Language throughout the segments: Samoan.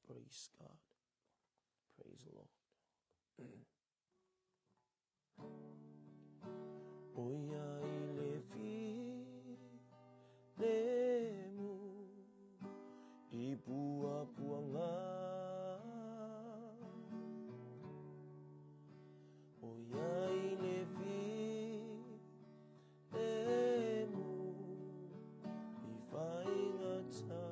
Praise God. Praise the Lord. O ia i le filemu i puapuaga. O ia i le filemu i faigata.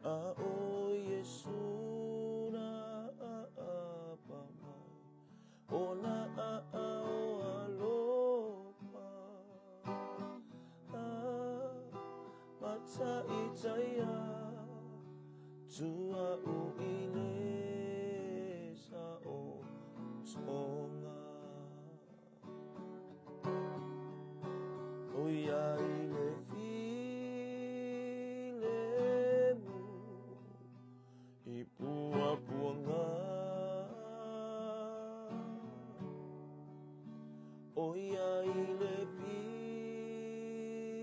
A ʻo Iesū na ʻaʻapa mai o nā ʻaʻao alofa A mataʻitaʻi atu aʻu i le saotoga. ʻO ia i le filemu i puapuaga ʻO ia i le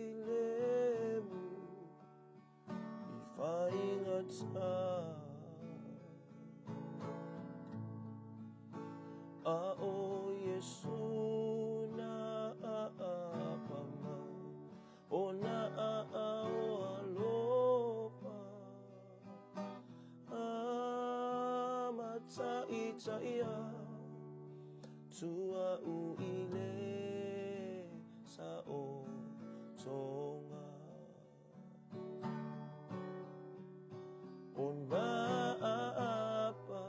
filemu i faigata A ʻo Iesū na ʻaʻapa mai o nā ʻaʻao alofa A mataʻitaʻi atu aʻu i le saotoga. O nā ʻaʻapa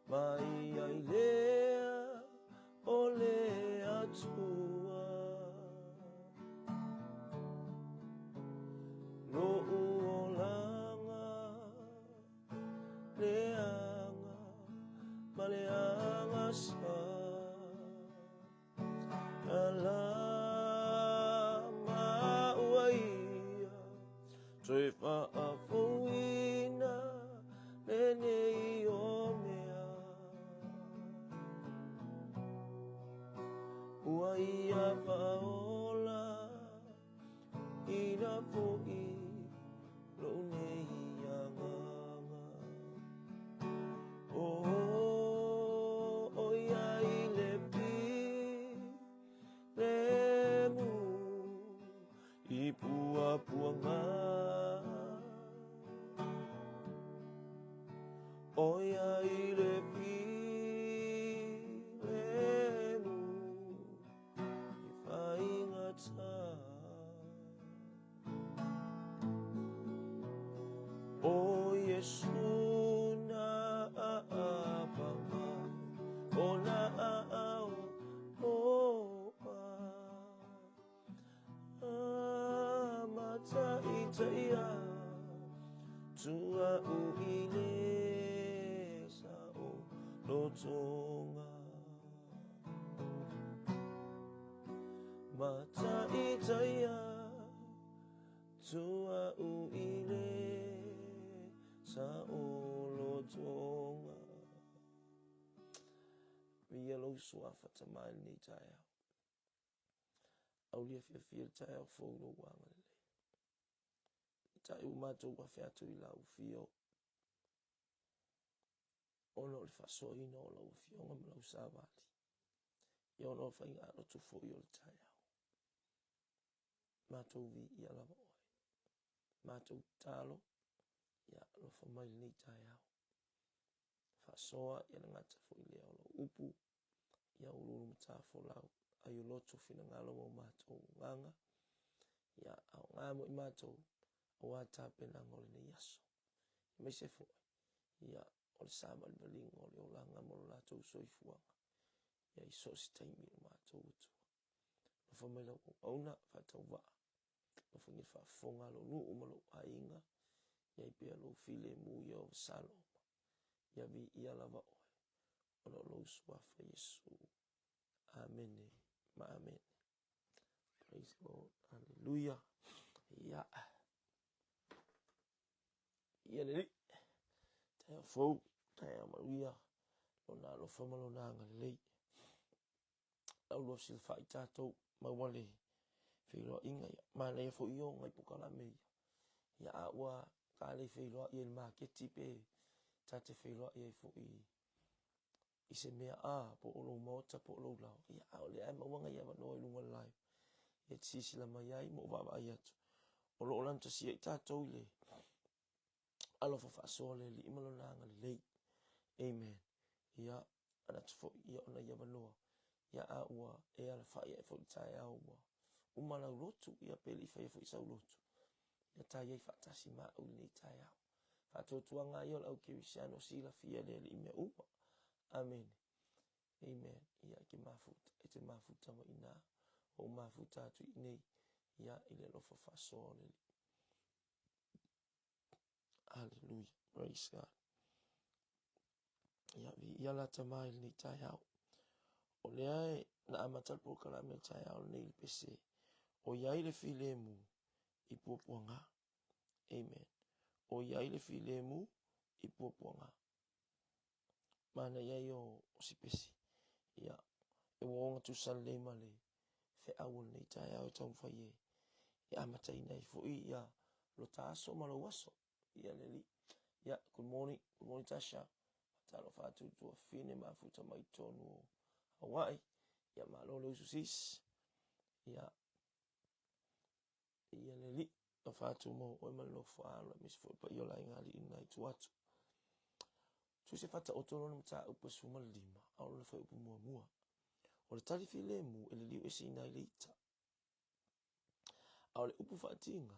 mai ai lea o le Atua. Loʻu olaga leaga ma le agasa. Alama ua ia toe faafouina lenei o mea. Ua ia faaola ina foʻi loʻu nei agaga. Oh, ʻo ia i le filemu i puapuaga. ʻO ia i le filemu i faigata. ʻO Iesū na ʻaʻapa mai o nā ʻaʻao alofa A mataʻitaʻi atu aʻu i le saolotoga. Mataʻitaʻi atu aʻu i le saolotoga. Viia lou suafa Tama i lenei taeao. Aulia fiafia le taeao fou i lou agalelei. Peitai ua matou afe atu i lau afio ona o le faasoaina o lau afioga ma lau savali, ia ona o le faigalotu foi o le taeao. Matou viia lava oe. Matou tatalo, ia alofa mai lenei taeao. Faasoa ia le gata foi lea o lau upu, ia uluulu matafolau, ai o loto finagalo ma o matou agaga, ia aoga mo i matou, aua tapenaga o lenei aso. Aemaise foi, ia, o le savalivaliga o le olaga ma lo latou soifuaga, ia i so o se taimi o matou Atua. Alofa mai lau auauna, faatauvaa, alofagia le faafofoga a lou nuu ma lou aiga, i ai pea lou filemu ia o Saloma. Ia viia lava oe, ona o lou Suafa Iesu. Amene ma amene. Praise the Lord. Hallelujah. Ia. Ia le Alii. Taeao fou, taeao manuia, lona alofa ma lona agalelei. Lau lua silafai tatou maua le. Feiloaiga, ia, manaia foi ia o nai polokalame ia. Ia, a ua ta le feiloai ai i le maketi pe ta te feiloai ai foi i se mea a, po o lou maota po o lou laoa, ia, a o lea e maua nai avanoa i luga o le live e te silasila mai ai ma ou vaavaai atu. O lo o lanutasia ai tatou i le alofa faasoa o le Alii ma Lona agalelei. Amen. Ia, manatu foi, ia, o nai avanoa, ia, a ua e alafai ae foi i le taeao ua uma lau lotu, ia, pe le i faia foi sau lotu, ia ta i ai faatasi ma au i lenei taeao. Faatuatuaga lava ia o le au kerisiano, silafia e le Alii mea uma. Amene. Amen. Ia, e te mafuta, e te mafuta mai i ina, ua ou mafuta atu i inei, ia, i le alofa faasoa o le Alii. Hallelujah. Praise God. Ia, viia la Tama i lenei taeao. O lea e na amata le polokalame le taeao lenei i le pese, o i ai le filemu i puapuaga. Amen. O i ai le filemu i puapuaga. Manaia ia o si pese. Ia, e ua ogatusa lelei ma le feau o lenei taeao e taumafai e, e amataina ai foi ia lo ta aso ma lou aso. Ia le Alii. Ia, good morning, good morning Tasha. Faatalofa atu i le tuafafine mafuta mai totonu o Hawaii. Ia, malo le usu sis. Ia, ia le Alii. Alofa atu mo oe ma le nofo alo, aemaise foi le paia o le aiga alii i lena itu atu. Tusi e faataoto lona mataupu e 15, a o lona fuaiupu muamua. O le tali filemu e liliu eseina ai le ita, a o le upu faatiga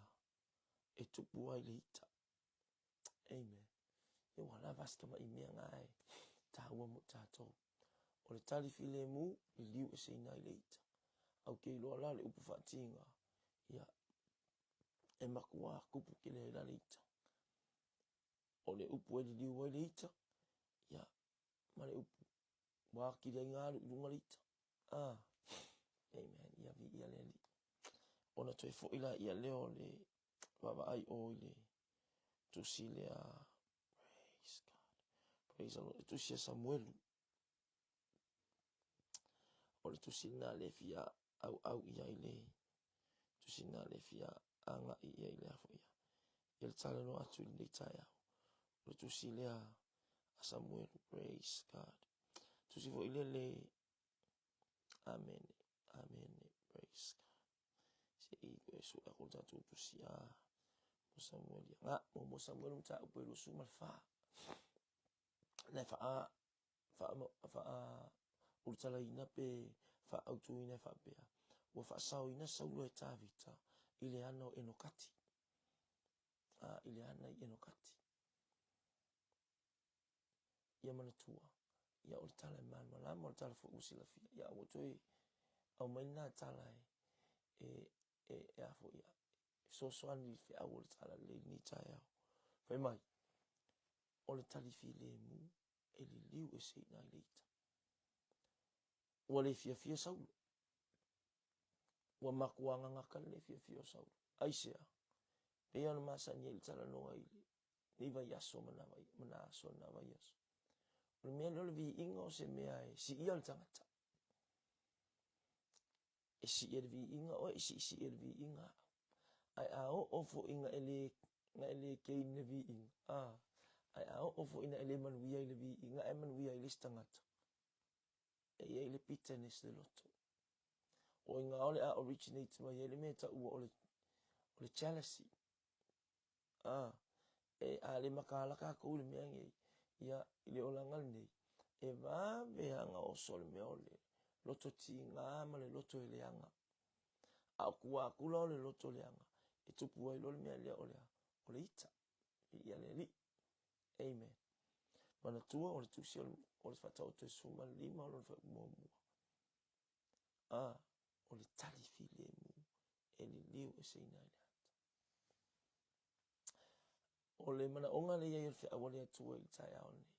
e tupu ai le ita. Amen. Ia ua lava si tamai mea na e taua mo tatou. O le tali filemu, liliu eseina ai le ita. Au ke iloa la le upu faatiga, ia, e makuā kupu tele ai la le ita. O le upu e liliu ai le ita, ia, ma le upu ua atili ai ona alu i luga le ita. Ah, amen. Ia viia le Alii. Ona toe foi laia lea o le vaavaai o i le tusi lea. Praise God. Praise the Lord. Le tusi a Samuelu. O le tusi lena le fia auau i ai le tusi lena le fia agai i ai le a foi ia. Ia le talanoa atu i lenei taeao. O le tusi lea a Samuelu. Praise God. Tusi foi lea le Amene. Amene. Praise God. Se i koe sue aku le tatou tusi a mo Samuel ia. Nga, mo mo Samuel mataupu e 24. Na e whaa, whaa, whaa, ulutalaina pe whaautuina e whaapea. Ua whaasaoina Saulo e Tāvita i le ana o Enokati. A, i le ana i Enokati. Ia manatua, ia o le tala e malamalama, o le tala foi ua silafia, ia aua toe aumai lena tala e, e, e, e a foi, e fesoasoani i le feau o le tala lelei i lenei taeao. Fai mai, o le tali filemu e liliu eseina ai le ita. Ua le fiafia Saulo. Ua matua gagata le le fiafia o Saulo. Aisea? Pei ona masani ai le talanoa i lenei vaiaso ma na aso na vaiaso. O le mea lea o le viiga o se mea e siia le tagata. E sii e le viiga oe, e siisii e le viiga au. Ae a oo foi ina e le, na e le gain le viiga, a, ae a oo foi ina e le manuia i le viiga ae manuia ai le isi tagata, e i ai le bitterness le loto. O i ina o le a originate mai ai le mea e taua o le, o le jealousy. A, e, a le mataala tatou i le mea nei, ia, i le olaga lenei, e vave lava ona oso le mea o le loto tiga ma le loto e leaga. A o tua atu la o le loto leaga, e tupu ai loa le mea lea o le a? O le ita. Viia le Alii. Amen. Manatua o le tusi o le, o le Faataoto e 15 o lona fuaiupu muamua. A, o le tali filemu e liliu eseina ai le ata. O le manaoga lea i ai o le feau a le Atua i le taeao lenei.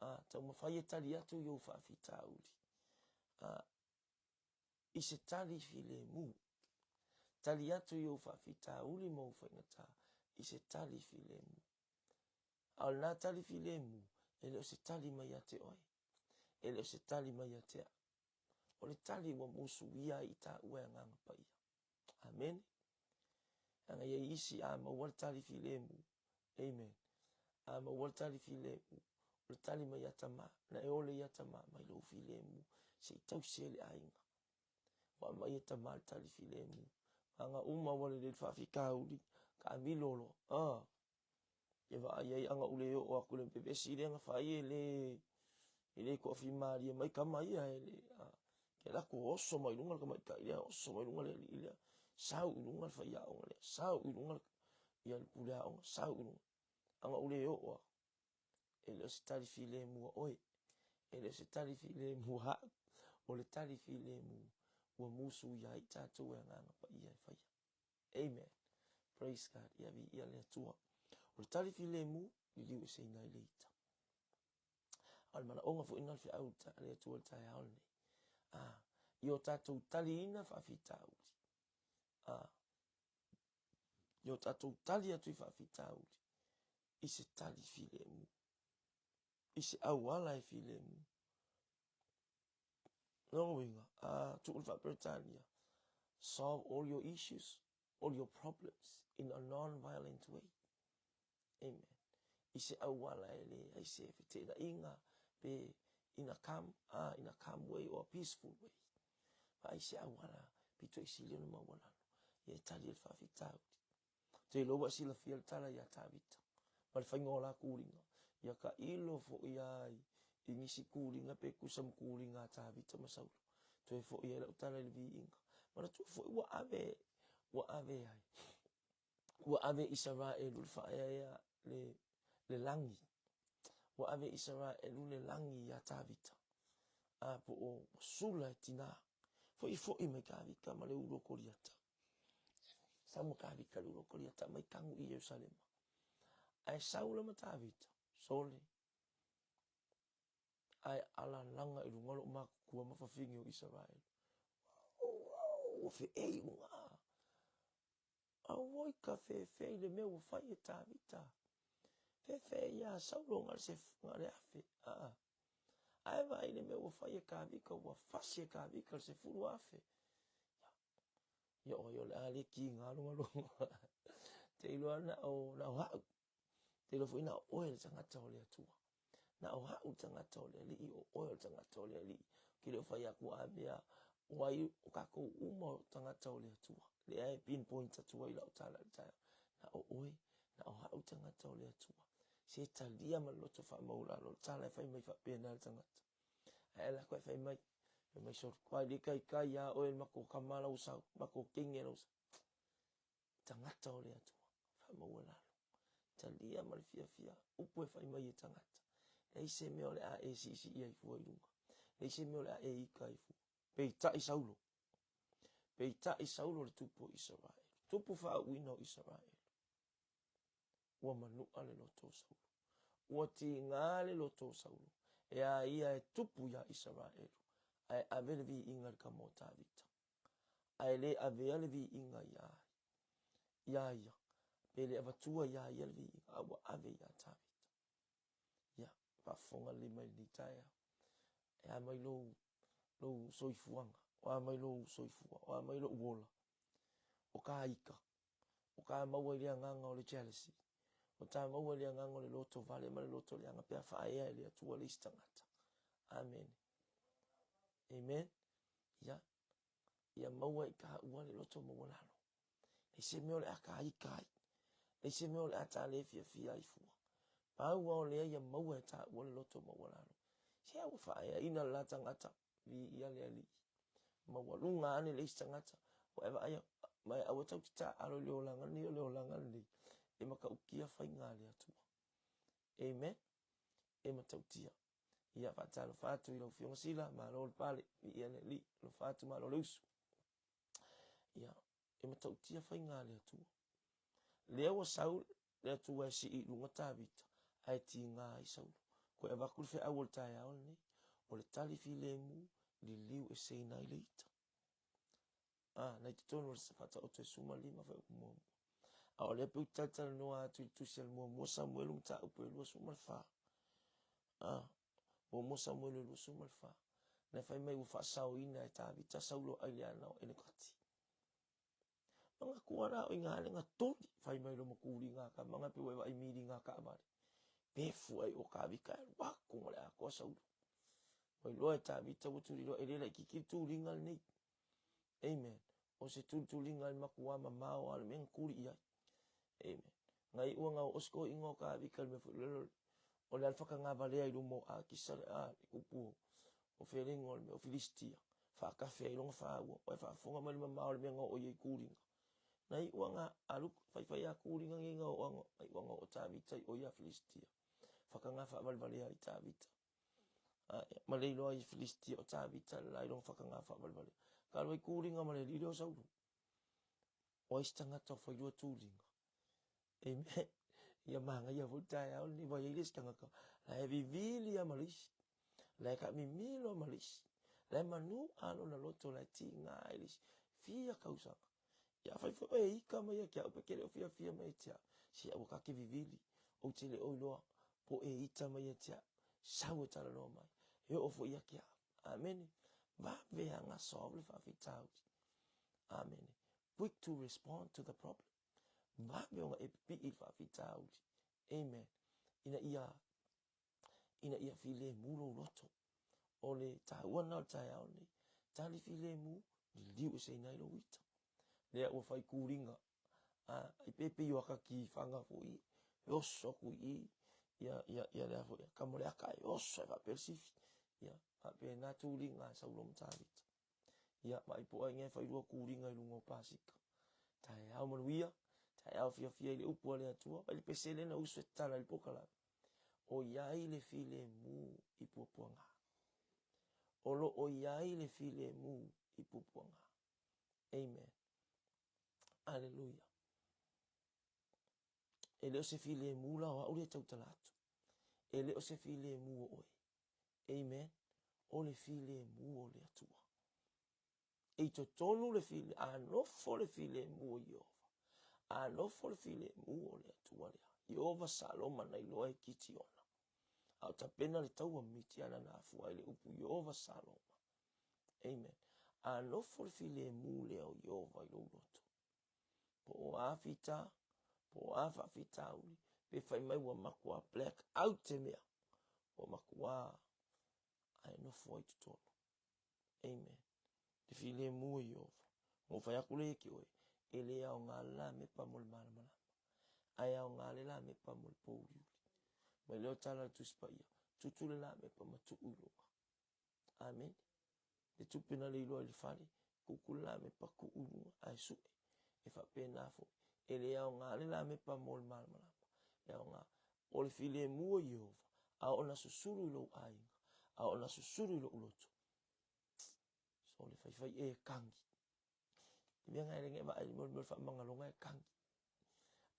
A, taumafai e tali atu i ou faafitauli. A, i se tali filemu. Tali atu i ou faafitauli ma ou faigata i se tali filemu. A o lena tali filemu, e le o se tali mai ia te oe. E le o se tali mai ia te au. O le tali ua musuia ai i tāua e Agaga Paia. Amene. Leaga e i ai isi a maua le tali filemu. Amen. A maua le tali filemu, o le tali mai ia Tama, na e ole ia Tama, mai lou filemu, se i tausi ai le aiga. Ua aumai e Tama le tali filemu. Vaega uma ua lelei le faafitauli, taamilo loa. Ah. E vaai ai ana ou le oo atu i le vevesi lea na fai e le e le toafimalie mai tama ia e le a ke alu atu oso mai luga le tamaitai lea oso mai luga le alii lea sau i luga le faiaoga lea sau i luga ia le pule aoga sau i luga ana ou le oo atu e le o se tali filemu a oe e le o se tali filemu a au o le tali filemu ua musuia ai tatou e Agaga Paia e faia. Amen. Praise God. Ia viia le Atua. O le tali filemu, liliu eseina ai le ita. A o le manaoga foi lena o le feau a le Atua i le taeao lenei. Ah, i o tatou taliina faafitauli. Ah, i o tatou tali atu i faafitauli i se tali filemu, i se auala e filemu. Lona uiga, a tuu le faa-Peretania, solve all your issues, all your problems in a non-violent way. Amen. I se auala e leai se feteenaiga pe in a calm, ah, in a calm way or a peaceful way. Vaai se auala pito i sili ona maualalo, ia e tali ai le faafitauli. Te iloa ua e silafia le tala iā Tavita ma le faiga o la kūliga. Ia tailo foi lava i nisi kūliga pe tusa ma kūliga a Tavita ma Saulo. Toe foi ai lau tala i le viiga. Manatua foi ua ave, ua ave ai, ua ave Isaraelu le faaeaea le, le lagi. Ua ave Isaraelu le lagi iā Tavita. A po o ua sula e tinā. Foi foi mai Tavita ma le ulu o Koliata. Sau ma Tavita le ulu o Koliata mai tanu i Ierusalema. Ae sau la ma Tavita, sole, ae alalaga i luga o lou matutua ma fafine o Isaraelu. Ua feei i luga. Auoi ka fefe i le mea ua fai e Tavita. Fefe iā Saulo na le afe. Aa. Ae vaai i le mea ua fai e Tavita, ua fasi e Tavita le 10,000. Ia oi o le a le kiga lugaluga. Te iloa na o, na o au. Te iloa foi na o oe le tagata o le Atua. Na o au le tagata o le Alii, o oe o le tagata o le Alii. Ke le o fai atu a mea, o ai o tatou uma o tagata o le Atua. Lea e pinpoint atu ai lau tala i le taeao. Na o oe, na o au le tagata o le Atua. Se talia ma le loto faamaualalo le tala e fai mai faapena le tagata. Ae ala atu e fai mai, fai mai sole, kuai le taitai iā oe le matou tama la ua sau, matou teine la ua sau. Tagata o le Atua, faamaualalo, talia ma le fiafia, upu e fai mai e tagata. Leai se mea o le a e siisii ai fua i luga. Leai se mea o le a e ita ai fua. Peitai Saulo. Peitai Saulo le tupu o Isaraelu. Tupu faauuina o Isaraelu. Ua manua le loto o Saulo. Ua tiga le loto o Saulo, e a ia e tupu iā Isaraelu, ae ave le viiga i le tama o Tavita. Ae le avea le viiga iā iā ia, pe le avatua iā ia le viiga, a ua ave iā Tavita. Ia, faafofoga lelei mai i lenei taeao. E a mai lou, lou soifuaga, o a mai lou soifua, o a mai lou ola, o ka ika, O ka maua i le agaga o le jealousy. O ta maua i le agaga o le loto vale ma le loto leaga pe a faaea e le Atua le isi tagata. Amene. Amen. Ia, ia maua i ka ua le loto maualalo. Leai se mea o le a ka ika ai. Leai se mea o le a ta le fiafia ai fua. Pau lava o lea ia maua e taua le loto maualalo. Se a ua faaeaina le la tagata, Viia le Alii. Maualuga ane le isi tagata, ua e vaai ma e aua tatou te taaalo i le olaga lenei, o le olaga lenei e matautia faiga a le Atua. Amen. E matautia. Ia faatalofa atu i lau Afioga Sila, malo le pale, viia le Alii, alofa atu malo le usu. Ia, e matautia faiga a le Atua. Lea ua sau le Atua e sii i luga Tavita, ae tiga ai Saulo. Toe avatu le feau o le taeao lenei, o le tali filemu, liliu eseina ai le ita. A, na i totonu o le Faataoto e 15 fuaiupu muamua. A o lea pei ou te talatalanoa atu i le tusi a le muamua Samuelu mataupu e 24. A, muamua Samuelu e 24. Na fai mai ua faasaoina e Tavita Saulo ai le ana o Enekati. Manatua la o ina le na toli fai mai loma kuliga ka manga pe ua e vaai miliga kaavale. Pefu ai o Tavita e alu atu ma le atoa Saulo. Ua iloa e Tavita ua tuliloa e le laitiiti le tuliga lenei. Amen. O se tulituliga e matua mamao lava le mea na tuli i ai. Amen. Na iu na oo se toeaina o Tavita i le mea foi lele o le alafataga valea i luma o Akisa le a le tupu o fealeiga o le mea o Filistia faatafe ai lona faua ua e faafofoga mai le mamao o le mea na oo i ai tuliga. Na iu na alu faifai a tuliga nei na oo na iu na oo Tavita i o ia Filistia. Fataga faavalevalea ai Tavita. Ma le iloa ai e Filistia o Tavita le la i lona fataga faavalevalea. Ka alu ai tuliga ma le alii lea o Saulo. O ai se tagata o failua tuliga? Amen. Ia manaia foi le taeao lenei, ua i ai le isi tagata la e vivili lava ma le isi, la e taamimilo lava ma le isi, la e manu'a lona loto, la e tiga i le isi fia tausaga. Ia afai foi oe e ita mai ia te au pe e te le o fiafia mai ia te au, se aua ta te vivili, ou te le o iloa po o e ita mai ia te au, sau e talanoa mai, e oo foi ia te au. Amene. Vave lava ona solve le faafitauli. Amene. Quick to respond to the problem. Vave ona e pipii i le faafitauli. Amen. Ina ia, ina ia filemu lou loto. O le taua lena o le taeao lenei. Tali filemu, liliu eseina ai lou ita. Lea ua fai kuliga. A, ai pe pei o aka ki whanga foi, e oso aku i i, ia, ia, ia lea foi, ka mo le aka e oso e faapea le sifi. Ia, faapea nā tūlinga a Saulo ma Tavita. Ia, vaai po o ai e failua kuliga i luga o Pasika. Taeao manuia, taeao fiafia i le upu a le Atua, vaai le pese lea na usu e tatala i le polokalame. O i ai le filemu i puapuaga. O lo o i ai le filemu i puapuaga. Amen. Aleluia. E le o se filemu la o au lea e tautala atu. E le o se filemu o oe. Amen. O le filemu o le Atua. E i totonu le file, a nofo le filemu o Ieova. A nofo le filemu o le Atua lea. Ieova Saloma na iloa e Kitiona. A o tapena le taua Mitiana na afua ai le upu Ieova Saloma. Amen. A nofo le filemu lea o Ieova i lou loto. Po o a fita, po o a faafitauli, pe fai mai ua matua black out te mea. Ua matua ae nofo ai totonu. Amen. Le filemu o Ieova. Na ou fai atu lea ia te oe, e le aoga le lamepa mo le malamalama, ae aoga le lamepa mo le pōuliuli. Mai lea o tala a le Tusi Paia, tutu le lamepa ma tuu i luga. Amene. Le tupe na le iloa i le fale, tutu le lamepa tuu i luga ae sue. E faapena foi, e le aoga le lamepa mo le malamalama, e aoga o le filemu o Ieova, a oo ina susulu i lou aiga, a oo ina susulu i lou loto, so le faifai e kagi. I mea na e le vaai i le mea o le faamagaloga e kagi.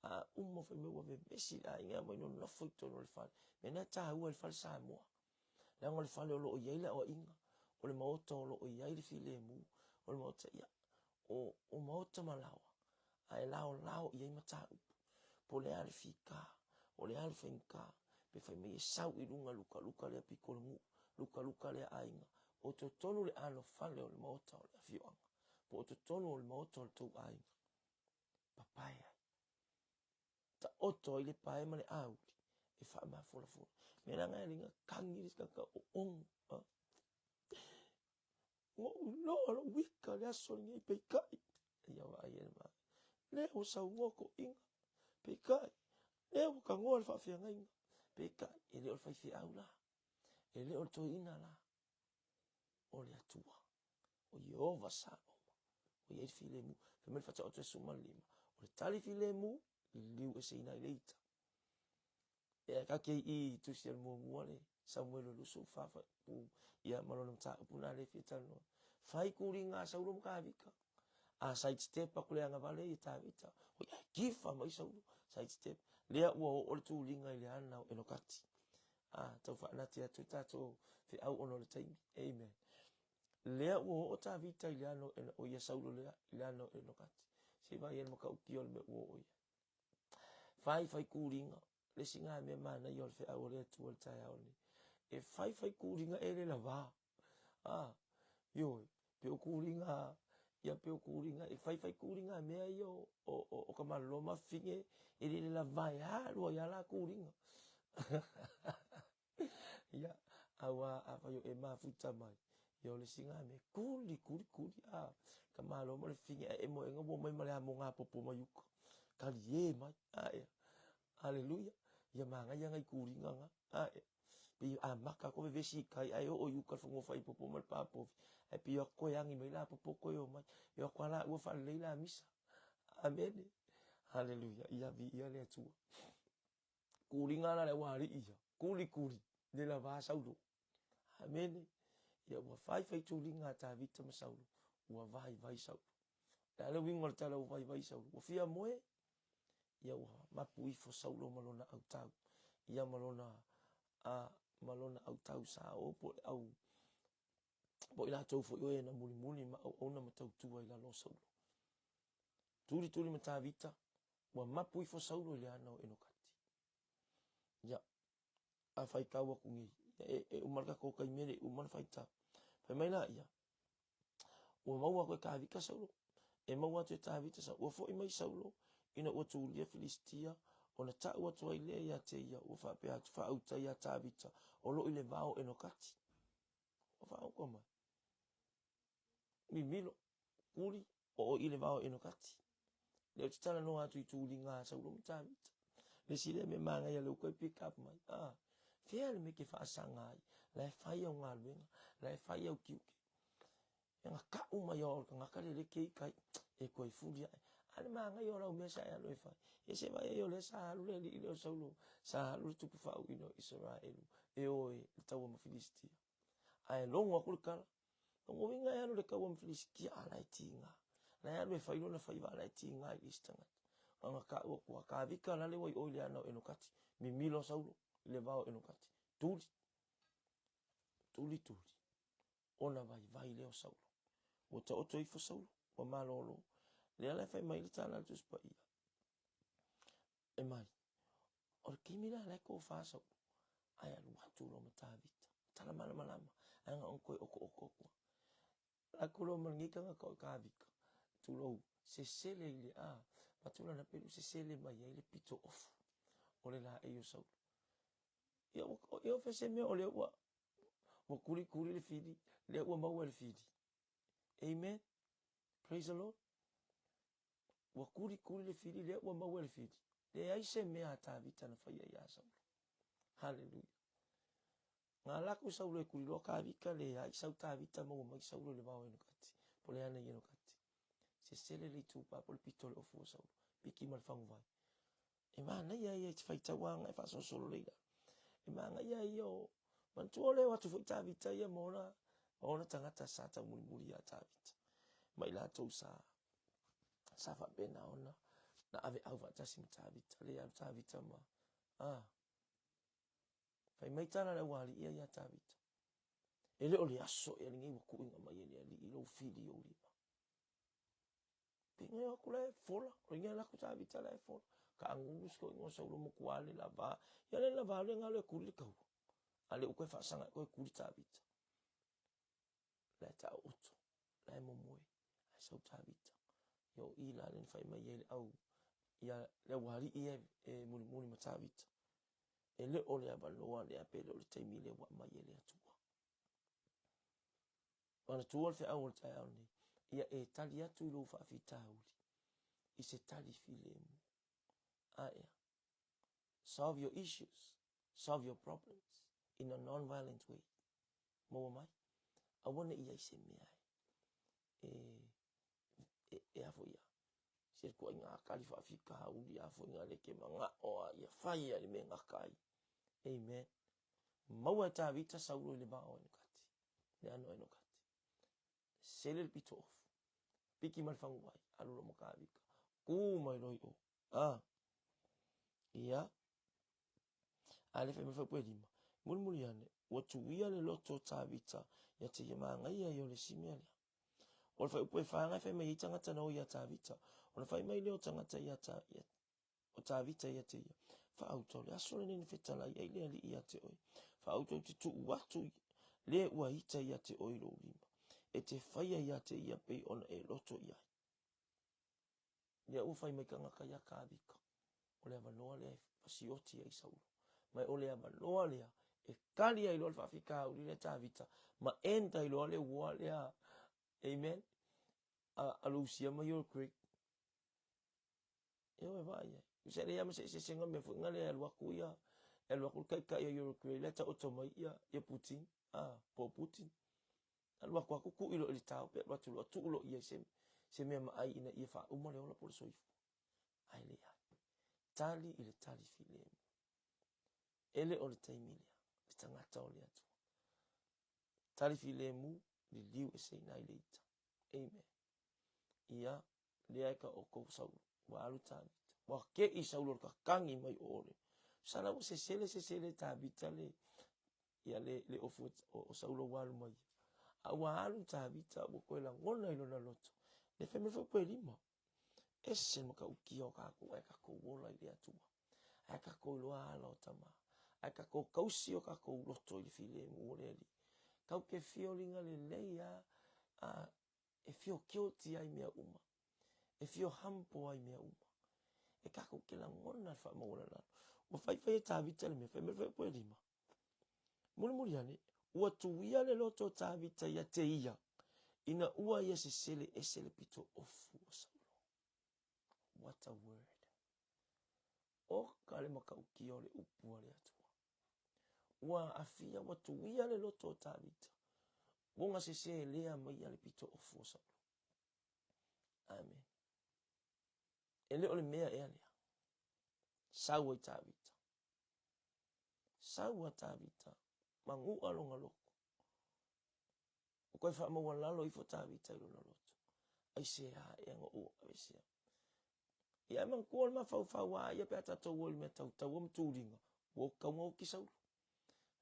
A uma fai mai ua vevesi le aiga e aumai nonofo i totonu o le fale. Mea na e taua i le fale Samoa. Leaga o le fale o lo o i ai le aoaiga, o le maota o lo o i ai le filemu, o le maota, ia, o, o maota ma laoa, ae laolao i ai mataupu. Po o le a le fika, o le a le faigata, pe fai mai e sau i luga lukaluka lea pito o le nuu, lukaluka lea aiga, o totonu le anofale o le maota o le afioaga, po o totonu o le maota o le tou aiga, papae ai. Taoto ai le pae ma le auli e faamafolafola. Mea la na e linga kagi le tagata o onu. Ua ou iloa lou ika le aso lenei peitai. Ia vaai e le vaai. Lea ua saunoa toeaiina. Peitai, lea ua tagoa le faafeagaiga. Peitai, e le o le faifeau la. E le o le toeaina la. O le Atua. O Ieova Saloma. Ua i ai le filemu. Fai mai le Faataoto e 15. O le tali filemu, liliu eseina ai le ita. Ia ka ke i tusi a le muamua le Samuele 24 fuaiupu ia ma lona mataupu na lea e fia talanoa. Fai kuliga a Saulo ma Tavita. A side step aku le agavale ia Tavita. Oi ae kifa mai Saulo. Side step. Lea ua oo le tuliga i le ana o Enokati. A tau faanati atu tatou feau ona o le taimi. Amen. Lea ua oo Tavita i le ana o ia Saulo lea i le ana o Enokati. Se i vaai ai le matautia o le mea ua oo i ai. Fai fai kuliga, le isi na mea manaia o le feau a le Atua i le taeao lenei. E fai fai kuliga e le lava. A, ioe, pe o kuliga Ia pei o kuliga, e faifai kuliga mea ia o ka malolo ma fafine e le lavae alu ai lava la kuliga. Ia, aua afai o e mafuta mai, ia o le isi lena mea, kuli, kuli, kuli, a, ka malo ma le fafine ae e moega ua omai ma le amoga popo mai uka, talie mai, a ea. Aleluia. Ia manaia nai kuliga na, a ea. Pei e amata atu vevesi i tai ae oo i uka i le fanua faaipoipo ma le papovi, ae pei o atu toe agi mai la popo toe omai. E o atu lava laua faalelei la misa. Amene. Haleluia. Ia viia le Atua. Kuliga la le aualii ia, kuli kuli, le lava Saulo. Amene. Ia ua fai fai tuliga a Tavita ma Saulo, ua vaivai Saulo. O le a le uiga o le tala ua vaivai Saulo? Ua fia moe? Ia ua mapu ifo Saulo ma lona autau, ia ma lona, a, ma lona autau sa o po o le au, po o i latou foi o e na mulimuli ma auauna ma tautua i lalo o Saulo. Tuli tuli ma Tavita, ua mapu ifo Saulo i le ana o Enokati. Ia, a faitau atu nei, e, e uma le tatou taimi e le i uma le faitau. Fai mai la ia, ua maua atu e Tavita Saulo, e maua atu e Tavita Saulo, ua foi mai Saulo ina ua tulia Filistia, ona tau atu ai lea ia te ia, ua faapea atu, faauta iā Tavita, o lo o i le vao o Enokati. Ua faauta mai. Mimilo, kuli, oo i le vao o Enokati. Lea ou te talanoa atu i tuliga a Saulo ma Tavita. Le isi lea mea manaia lea ua toe pick up mai. Ah, fea le mea e te faasaga ai? La e fai au galuega, la e fai au tiute. E na kau mai au le tagata lea le te i tai, e toe fuli ae. A le manaia o lau mea sa e alu e fai. E se vai ai o lea sa alu le alii lea o Saulo, sa alu le tupu faauuina o Isaraelu e o e le taua ma Filistia. Ae logo atu le tala, Lona uiga e alu i le taua ma Filisitia, a la e tiga. La e alu e fai lona faiva, a la e tiga i le isi tagata. Na ona tau atu a Tavita lale ua i o i le ana o Enokati, mimilo Saulo i le vao o Enokati, tuli, tuli, tuli, ona vaivai lea o Saulo. Ua taoto ifo Saulo, ua malolo. Lea la e fai mai le tala a le Tusi Paia, e mai, o le taimi la la e tofa Saulo, ae alu atu loa ma Tavita, tala malamalama, ae na ona toe otoooto atu lava. Alu atu loa ma lenei tagata o Tavita, tulou, sesele i le a, avatu lana pelu sesele mai ai le pito ofu o le laei o Saulo. Ia, ia o fea se mea o lea ua, ua kulikuli le fili, lea ua maua e le fili. Amen. Praise the Lord. Ua kulikuli le fili, lea ua maua e le fili. Leai se mea a Tavita na faia iā Saulo. Haleluia. Na alu atu Saulo e kuliloa Tavita, leai sau Tavita maua mai Saulo i le vao o Enokati, po o le ana i Enokati. Sesele le itupa po o le pito o le ofu o Saulo, piki ma le faguvai. E manaia ia i te faitau agai faasolosolo lea i lalo. E manaia ia o, manatua o lea o atu foi Tavita ia ma ona, ma ona tagata sa taumulimuli iā Tavita. Ma i latou sa, sa faapena ona na aveau faatasi ma Tavita. Lea alu Tavita ma, a, fai mai tala a le aualii ia iā Tavita. E le o le aso ea lenei ua tuuina mai e le Alii lou fili i ou lima. Pei o atu la e fola, o le atu Tavita la e fola. Kaagulu si toeaina o Saulo matua le lava. Ia le lava le galo e kuli le taua. A le ua toe faasaga e toe kuli Tavita. La e taooto, la e momoe, ae sau Tavita. Ia o i la le na fai mai ai le au, ia le aualii ia e mulimuli ma Tavita. E le o le avanoa lea pe le o le taimi lea ua aumai e le Atua. Manatua le feau o le taeao lenei, ia e tali atu i lou faafitauli i se tali filemu. A ea? Solve your issues, solve your problems in a non-violent way. Maua mai? Aua ne i ai se mea e, e, e, a foi ia, se ituaiga tali faafitauli, a foi nga le ke mana'o a ia fai ia le mea e gata ai. Amen. Maua e Tavita Saulo i le vao o Enokati, le ano o Enokati. Sele le pito ofu. Piki ma le faguai, alu loa ma Tavita. Kū mai loa i o. Ah. Ia. A le fai mai fai lima. Mulimuli ane, ua tuia le loto o Tavita ia te ia manaia ia o le isi mea lea. O le fuaiupu e fa e fai mai ai tagata na o iā Tavita. Ona fai mai lea o tagata iā ta, ia, o Tavita ia te ia, Faauta o le aso lenei na fetalai ai le Alii ia te oe. Faauta ou te tuu atu le ua ita ia te oe i lou lima. E te faia ia te ia pei ona e loto i ai. Lea ua fai mai tagata ia Tavita, o le avanoa lea e fasioti ai Saulo. Ma o le avanoa lea e kali ai loa le faafitauli lea Tavita ma end ai loa le war lea. Amen. A, a Lusia ma Ukraine. E o e vaai ai. Se leai ma se eseesega mea foi lea e alu atu ia, e alu atu le taitai o Ukraine lea taoto mai ia, ia Putin, a, po o Putin. Alu atu atu tui loa i le tao pe alu atu loa tuu loa i ai se, se mea maai ina ia faauma le ola po o le soifua. Ae leai. Tali i le tali filemu. E le o le taimi lea, le tagata o le Atua. Tali filemu, liliu eseina ai le ita. Amen. Ia, lea e ka outou Saulo, ua alu Tavita. Ua keʻi Saulo i le kakagi mai o le. Sala ua sesele sesele Tavita le, ia le, le ofu o, o Saulo ua alu mai. A ua alu Tavita ua toe lagona i lona loto. Le fai mai foi koe lima. Ese le matautia o tatou ae tatou ola i le Atua. Ae tatou iloa ala o tama. Ae tatou tausi o tatou loto i le filemu o le Alii. Tatou te fiolinga lelei a, a e fio guilty ai mea uma. E fio humble ai mea uma. E tatou te lagona le faamaualalalo. Ua faifai e Tavita le mea, fai mai le fai lima. Mulimuli ane, ua tuia le loto o Tavita ia te ia, ina ua ia sesele ese le pito ofu o Saulo. What a word. Oka le matautia o le upu a le Atua. Ua aafia, ua tuia le loto o Tavita. Ua ona sese lea mai ia le pito ofu o Saulo. Amen. E le o le mea ea lea. Sau ai Tavita. Sau a Tavita, manu'a lona loto. Ua toe faamaualalo ifo Tavita i lona loto. Aisea ea na ou aveesea? Ia e manatua le mafaufau a ia pe a tatou o i le mea tautaua ma tuliga, ua tatau ona oti Saulo.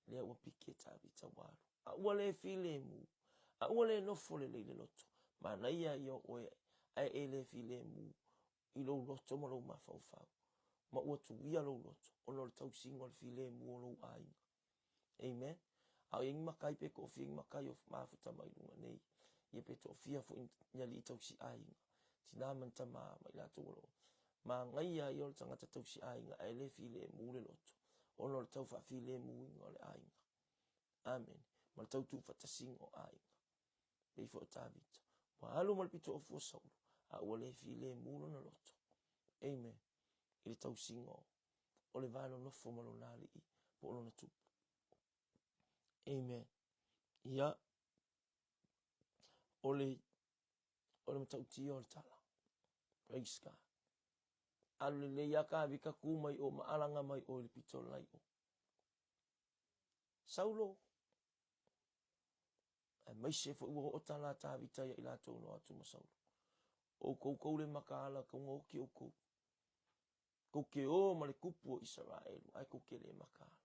Lea ua piki e Tavita ua alu. A ua le filemu, a ua le nofo lelei i le loto, manaia ia o oe ae e le filemu i lou loto ma lou mafaufau, ma ua tuia lou loto ona o le tausiga o le filemu o lou aiga. Amen. A o i ai ni matai pe toafia ni matai o mafuta mai luga nei, ia pe toafia foi ni alii tausi aiga, tina ma ni tama ma i latou o lo o manaia ia o le tagata tausi aiga ae le filemu le loto ona o le tau faafilemuina o le aiga. Amen. Ma le tau tuufaatasiga o aiga. Pei foi o Tavita. Ua alu ma le pitoofu o Saulo, a ua le filemu lona loto. Amen. I le tausiga o o le va nonofo ma lona alii po o lona tupu. Amen. Ia, o le, o le matautia o le tala. Praise God. Alu lelei ia Tavita tu mai o ma alaga mai o i le pito lai o. Saulo, aemaise foi ua oo tala a Tavita ia i latou na o atu ma Saulo. Outou kou le makaala, kau nga oki outou. Kou ke o ma le kupu o Isaraelu, ae kou ke le makaala.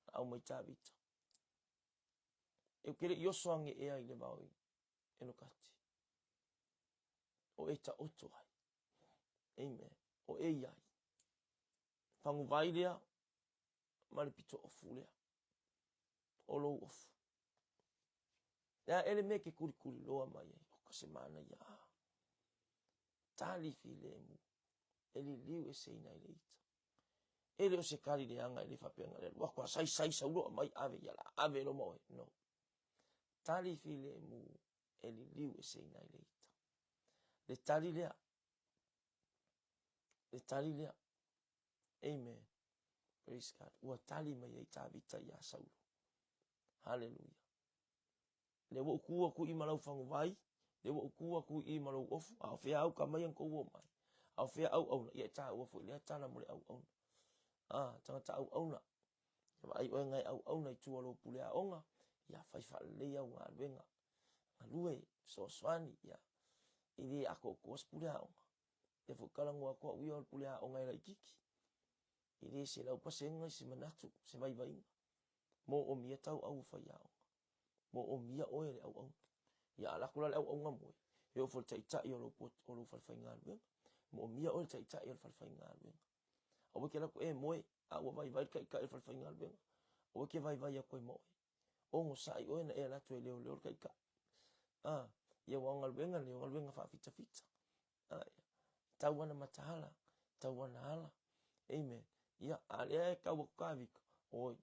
Na au mai Tavita. E ke le i oso ange ea i le vao i Enokati. O e taoto ai. Amen. O e iai. Faguvai lea ma le pito ofu lea. O lou ofu. Lea ele mea ke kulikuli loa mai ai. O ka se manaia a. Tali filemu. E liliu eseina i le ita. E le o se kali leaga e le faapea na le alu atu a saisai saulo aumai ave ia la ave loa ma oe. No. Tali filemu e liliu eseina i le ita. Le tali lea. Le tali lea. Amen. Praise God. Ua tali mai ai Tavita iā Saulo. Hallelujah. Le ua ou tu atu i ma lau faguvai, le ua ou tu atu i ma lou ofu, a o fea au ka mai ana tou o mai. A o fea auauna, ia e taua foi lea tala mo le auauna. A, tagata auauna. Ia vaai oe na e auauna i tua o lou pule aoga, ia fai faalelei au galuega. Galue, fesoasoani, ia. E le atoatoa se pule aoga. Lea foi talanoa atu au ia o le pule aoga e laitiiti. E le 100% se manatu, se vaivaiga. Moomia tau au o faiaoga. Moomia oe e le auauna. Ia a alu atu la le auauna moe, e oo foi i le taitai o lou, o lou falefaigaluega. Moomia oe e le taitai o le falefaigaluega. Aua e te alu atu e moe, a ua vaivai le taitai o le falefaigaluega. Aua e te vaivai atu ai ma oe. Onosai oe na e alu atu e leoleo le taitai. A, ia aua o galuega nei o galuega faafitafita. A, ia, tau ana mataala, tau ana ala. Amen. Ia, a lea e tau atu Tavita, oi,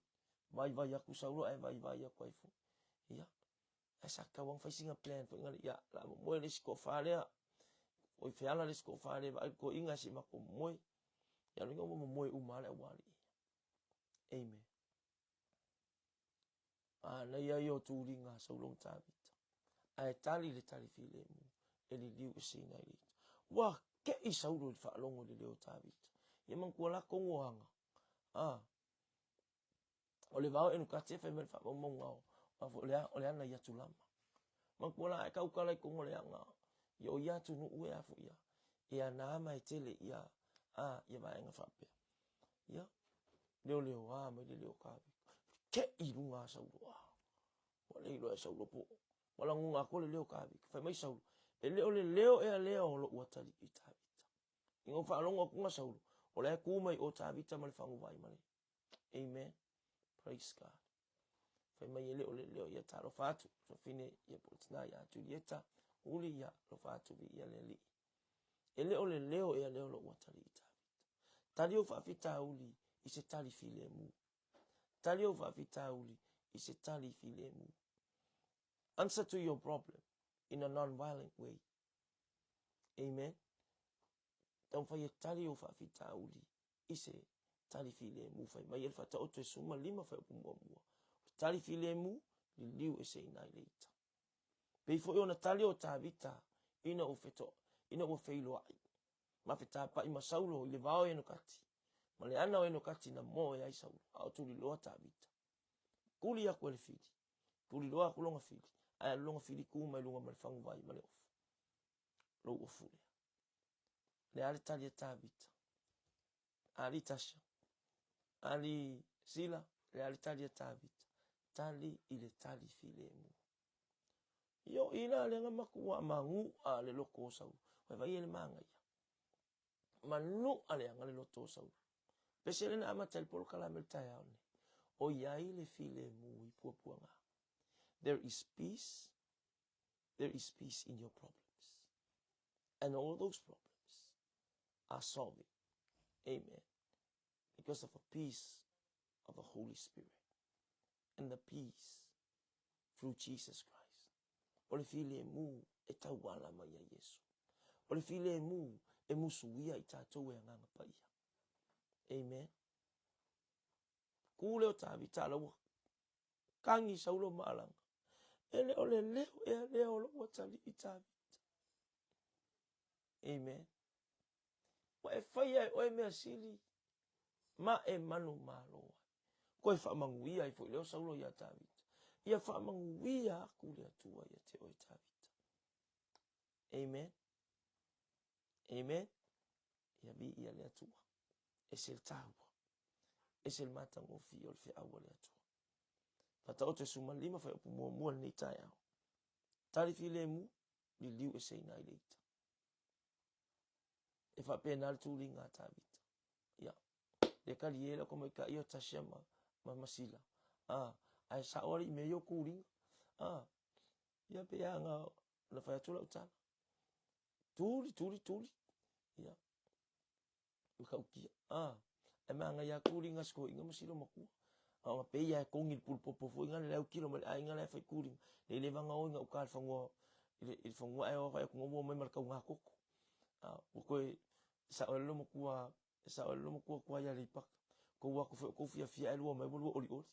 vaivai atu Saulo ae vaivai atu ai foi. Ia, ae sa tatau lava ona fai sina plan foi lea, ia, o le a momoe le isi toafa lea, oi feala le isi toafa lea e vaai le toeaina ae se i matou momoe. Ia o lona uiga ua momoe uma lava le aualii ia. Amen. Manaia ia o tuliga a Saulo ma Tavita. Ae tali le tali filemu e liliu eseina ai le ita. Ua te'i Saulo i le faalogo i le leo o Tavita. Ia manatua la tonu o aga. A, o le vao e nukati e fai mai le faamaumauga o, o le, o le ana i Atulama. Manatua la a e tautala i totonu o le aga, ia o ia atunuu e a foi ia, e ana ma e tele ia, a, ia vaega faapea. Ia, leoleoa mai le leo o Tavita. Te'i i luga a Saulo. A, ua le iloa e Saulo po ua lagona atoa le leo o Tavita. Fai mai Saulo, e le o le leo ea lea o lo'u atalii Tavita. Ina ua faalogo atu Saulo, o la e tu mai o Tavita ma le faguvai ma le. Amen. Praise God. Fai mai e le o le leo ia talofa atu. Sofine ia po o tina ia Julieta. Uli ia alofa atu viia le Alii. E le o le leo ea lea o lo'u atalii Tavita. Tali ou faafitauli i se tali filemu. Tali ou faafitauli i se tali filemu. Answer to your problem in a non-violent way. Amen. Taumafai e tali ou faafitauli i se tali filemu. Fai mai e le Faataoto e 15 fuaiupu muamua. O le tali filemu, liliu eseina ai le ita. Pei foi ona tali o Tavita ina ua feto, ina ua feiloai ma fetapa'i ma Saulo i le vao e Enokati, ma le ana o Enokati na moe ai Saulo, a o tuliloa Tavita. Tuli atu e le fili, tuliloa atu lona fili, ae alu lona fili tu mai luga ma le faguvai ma le ofu. Lou ofu lea. Le a le tali a Tavita? Ali Tasha, Ali Sila, le a le tali a Tavita? Tali i le tali filemu. Io i la lea na matua manu'a le loto o Saulo. Ua vaai e le manaia. Manu'a leaga le loto o Saulo. Pese lea na amata ai le polokalame i le taeao lenei. O i ai le filemu i puapuaga. There is peace. There is peace in your problems. And all those problems are solving. Amen. Because of the peace of the Holy Spirit and the peace through Jesus Christ. O le filemu e tauala mai ia Iesu. O le filemu e musuia i tatou e Agaga Paia. Amen. Ku lea o Tavita ala ua kagi Saulo ma alaga. E le o le leo ea lea o lou atalii Tavita. Amen. Ua e faia e oe mea sili ma e manumalo ai. Toe faamanuia ai foi lea o Saulo iā Tavita. Ia faamanuia atu le Atua ia te oe Tavita. Amen. Amen. Ia viia le Atua. Ese le taua. Ese le matagofie o le feau a le Atua. Faataoto e 15 fuaiupu muamua lenei taeao. Tali filemu, liliu eseina ai le ita. E faapena le tuliga a Tavita. Ia, le kalie lau tamaitai o Tasha ma, ma, ma Sila. Ah, ae sao alii mea ia o tuliga. Ah, ia pe ana na fai atu lau tala. Tuli, tuli, tuli. Ia, matautia. Ah, ae manaia lava tuliga a si toeaina ma si loomatua. A o pei lava e togi le pulupopo foi lena le autilo mai le aiga la e fai tuliga. Nei leva ona o i gauta i le fanua i le fanua ae o atu ua omai ma le tauga toto. A ua toe sao ai le loomatua e sao ai le loomatua tuai i Aleipata. Tou o atu foi o tou fiafia ae lua omai ua lua olioli.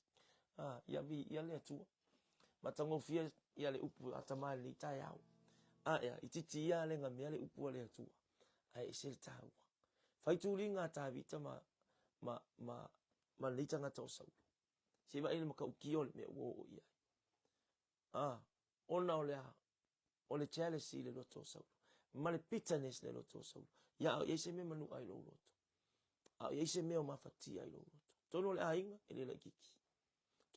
A, ia viia le Atua. Matagofie ia le upu a tama i lenei taeao. A ea, itiiti ia le gamea le upu a le Atua, ae ese le taua. Fai tuliga a Tavita ma, ma, ma, ma lenei tagata o Saulo. Se i vaai i le matautia o le mea ua oo i ai. A, ona o le a? O le jealousy i le loto o Saulo, ma le bitterness i le loto o Saulo. Ia, a o i ai se mea manu'a i lou loto? A o i ai se mea o mafatia i lou loto? Totonu o le aiga, e le laitiiti.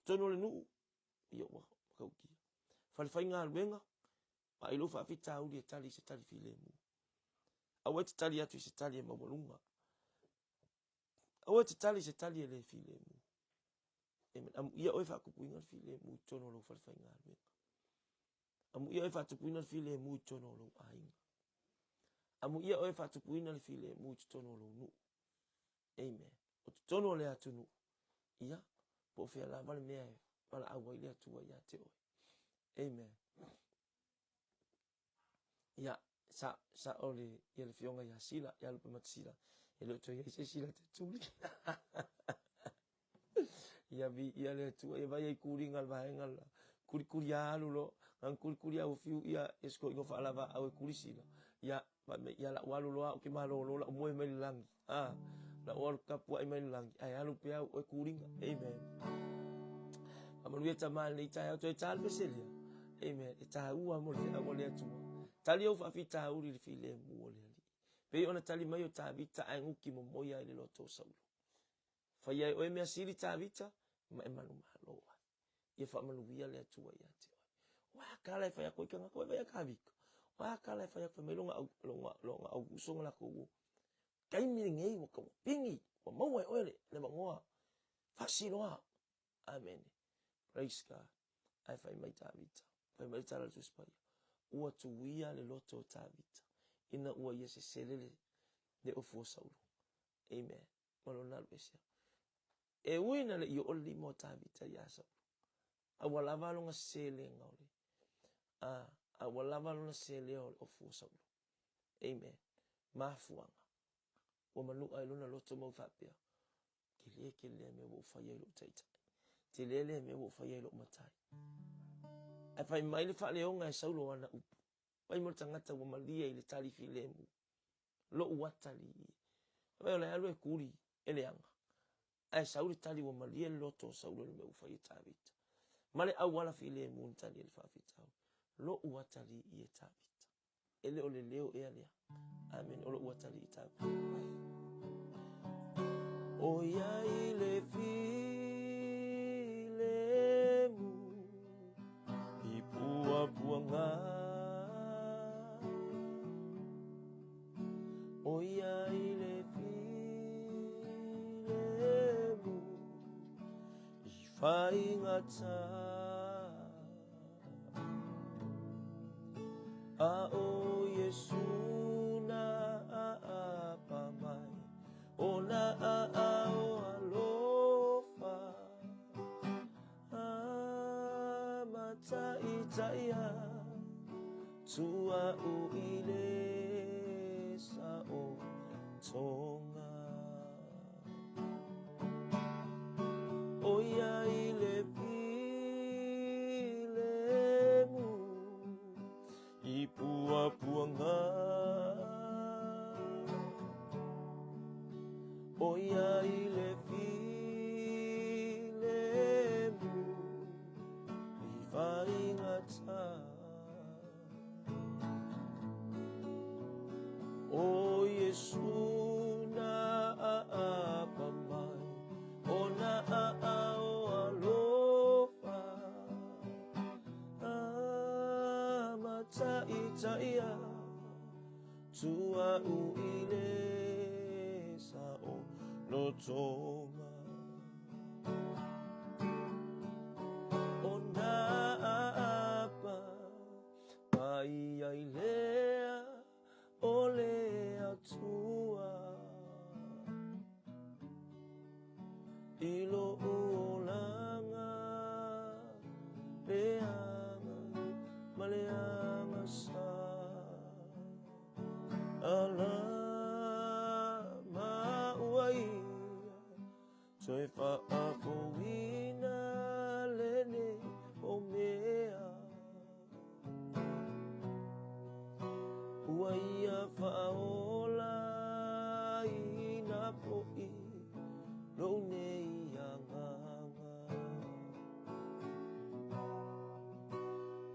Totonu o le nuu, ia ua matautia. Fale faigaluega, vaai lou faafitauli e tali i se tali filemu. Aua e te tali atu i se tali e maualuga. Aua e te tali i se tali e le filemu. Amen. Amuia oe faatupuina le filemu i totonu o lou fale faigaluega. Amuia oe e faatupuina le filemu i totonu o lou aiga. Amuia oe e faatupuina le filemu i totonu o lou nuu. Amen. O totonu o le atunuu, ia, po o fea lava le mea e valaau ai le Atua ia te oe. Amen. Ia, sa, sa o le, ia le fioga ia Sila, ia Lupe Matasila, e le o toe i ai se isi la te tuli. Ia viia le Atua, ia vai ai kuliga le vaega la. Kulikuli alu lo, ngang kulikuli au fiu ia esko ingo faalava au e kulisila. Ia, fai mai, ia lau alu loa au ke malolo lau moe mai le lagi. Ah, lau alu tapuai mai le lagi, ae alu pea au oe kuliga. Amen. Faamanuia tama i lenei taeao, toe ta le pese lea. Amen. E taua mo le feau a le Atua. Tali ou faafitauli i le filemu o le Alii. Pei ona tali mai o Tavita ae guki momoia i le loto o Saulo. Faia e oe mea sili Tavita, ma e manumalo ai. Ia faamanuia le Atua ia te oe. O a kala e fai aku ai tagata, ua vai Tavita. O a kala e fai aku, fai mai lona au, lona, lona au uso ma lakou o. Taimi lenei ua tau pigi, ua maua e oe le, le avanoa. Faasiloa. Amene. Praise God. Ae fai mai Tavita, fai mai le tala a le Tusi Paia, ua tuia le loto o Tavita, ina ua ia sesele le, le ofu o Saulo. Amen. Ma lona alu ese. E ui na le i oo le lima o Tavita iā Saulo, a ua lava lona selega o le, a, a ua lava lona selea o le ofu o Saulo. Amen. Mafuaga. Ua manua ai lona loto ma ua faapea, Tele tele lea mea ua ou faia i lou taitai. Tele lea mea ua ou faia i lou matai. Ae fai mai le faaleoga e Saulo ana upu. Fai mo le tagata ua malie i le tali filemu. Lou atalii e. Fai mai o le alu e kuli e leaga. Ae sau le tali ua malie le loto o Saulo i le mea ua faia e Tavita. Ma le auala filemu na tali ai le faafitauli. Lou atalii e Tavita. E le o le leo ea lea. Amen. O lou atalii Tavita. O ia i le filemu i puapuaga. O ia i le filemu i faigata. A o Iesu na aapa mai o na aao alofa A mataitaia tua'u i le saotoga. ʻO ia i le filemu i puapuaga. ʻO ia i le filemu i faigata. ʻO Iesū na ʻaʻapa mai o nā ʻaʻao alofa A mataʻitaʻia tuaʻu i le saolotoga. ʻO nā ʻaʻapa mai ai lea o le Atua I loʻu olaga leaga ma le agasa Ala ma ua ia Toe faafouina lenei o mea Ua ia faaola ina foʻi lou nei agaga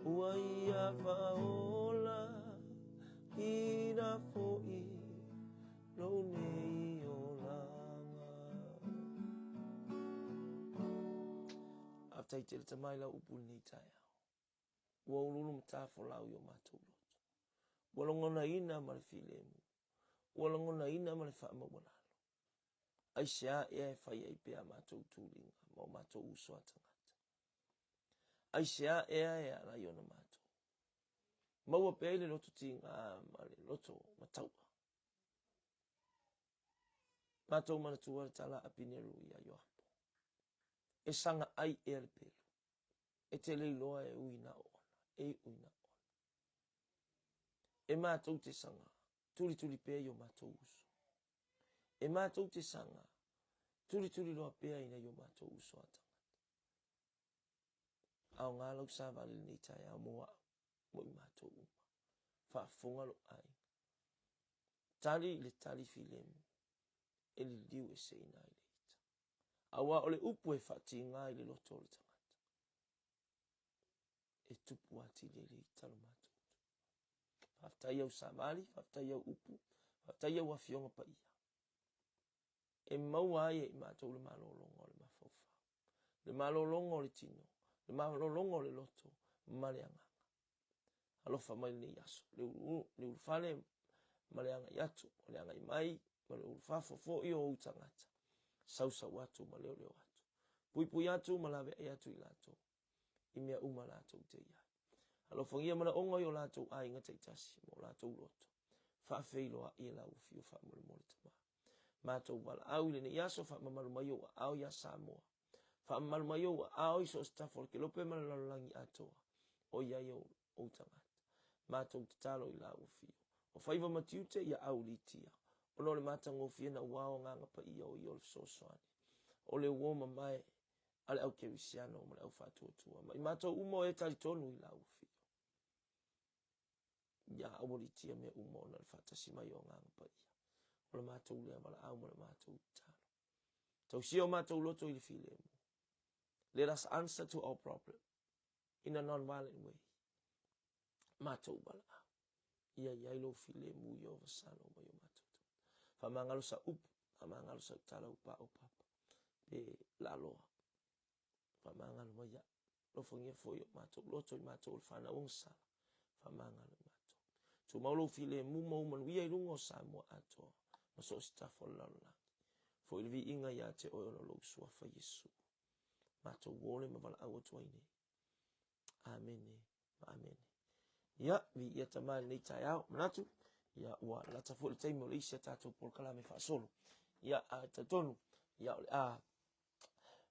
Ua ia faaola ina foʻi lou nei olaga. Faafetai tele Tama i lau upu i lenei taeao. Ua uluulu matafolau i o matou loto. Ua lagonaina ma le filemu. Ua lagonaina ma le faamaualalo. Aisea ea e fai ai pea a matou tuliga ma o matou uso a tagata? Aisea ea e ala ai ona matou? Maua pea ai le loto tiga ma le loto mataua. Matou manatua le tala a Apineru ia Ioapo. E saga ai ea le pelu. E te le iloa e ui na o ona, e iu ina ona. E matou te saga tulituli pea i o matou uso. E matou te saga tulituli loa pea i nai o matou uso a tagata. Aoga lau savali i lenei taeao mo au, mo i matou uma. Faafofoga lou aiga. Tali i le tali filemu e liliu eseina ai le ita. Aua o le upu e faatiga i le loto o le tagata, e tupu atili ai le ita lo matou utu. Faafetai au savali, faafetai au upu, faafetai au afioga paia. E maua ai e i matou le malologa o le mafaufau, le malologa o le tino, le malologa o le loto ma le agaga. Alofa mai lenei aso, le ulufale ma le agai atu, le agai mai ma le ulufafo foi o ou tagata, sausau atu ma leoleo atu, puipui atu ma laveai atu i latou i mea uma latou te i ai. Alofagia manaoga i o latou aiga taitasi ma o latou loto, faafeiloai e lau afio faamolemole Tama. Matou valaau i lenei aso, faamamalu mai ou aao ia Samoa. Faamamalu mai ou aao i so o se tafa o le kelope ma le lalolagi atoa o i ai ou tagata. Matou tatalo i lau afio. O faiva ma tiute ia auliitia, ona o le matagofie nauao Agaga Paia o ia o le fesoasoani, o le uo mamae a le au kerisiano ma le au faatuatua, ma i matou uma o e talitonu i lau afio. Ia aualiitia mea uma ona o le faatasi mai o Agaga Paia, o le matou lea valaau ma le matou tatalo. Tausia o matou loto i le filemu. Let us answer to our problem in a non-violent way. Matou valaau. Ia i ai lou filemu i o vasalo mai o matou tagata. Faamagalo sa upu, faamagalo sau tala ua paopapa pe laaloa. Faamagalo mai au. Alofagia foi o matou loto i matou o le fanau agasala. Faamagalo i matou. Tumau lou filemu ma ou manuia i luga o Samoa atoa ma so o se tafa o le lalolagi. Foi le viiga ia te oe ona o lou suafa Iesu. Matou ole ma valaau atu ai nei. Amene ma amene. Ia, viia Tama i lenei taeao. Manatu, ia, ua lata foi le taimi o le isi a tatou polokalame faasolo. Ia, ae talitonu, ia, o le a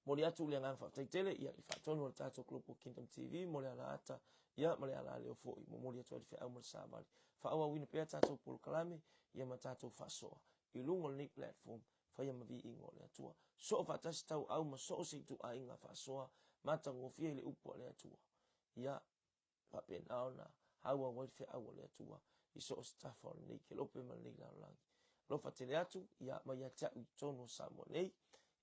momoli atu le agaga faafetai tele ia i faatonu a le tatou Global Kingdom TV mo le ala ata ia ma le ala leo foi momoli atu ai le feau ma le savali faaauauina pea tatou polokalame ia ma tatou faasoa i luga o lenei platform faia ma viiga o le Atua soo faatasi tauau ma soo se ituaiga faasoa matagofie i le upu a le Atua ia faapena ona auau ai le feau a le Atua i so o se tafa o lenei kelope ma lenei lalolagi. Alofa tele atu, ia mai ia te au i totonu o Samoa nei,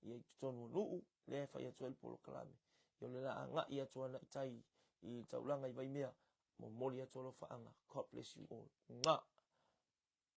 ia i totonu o Nuu, lea e fai atu ai le polokalame. Ia o le la agai atu ana i tai i taulaga i Vaimea, momoli atu alofaaga. God bless you all. Mwah!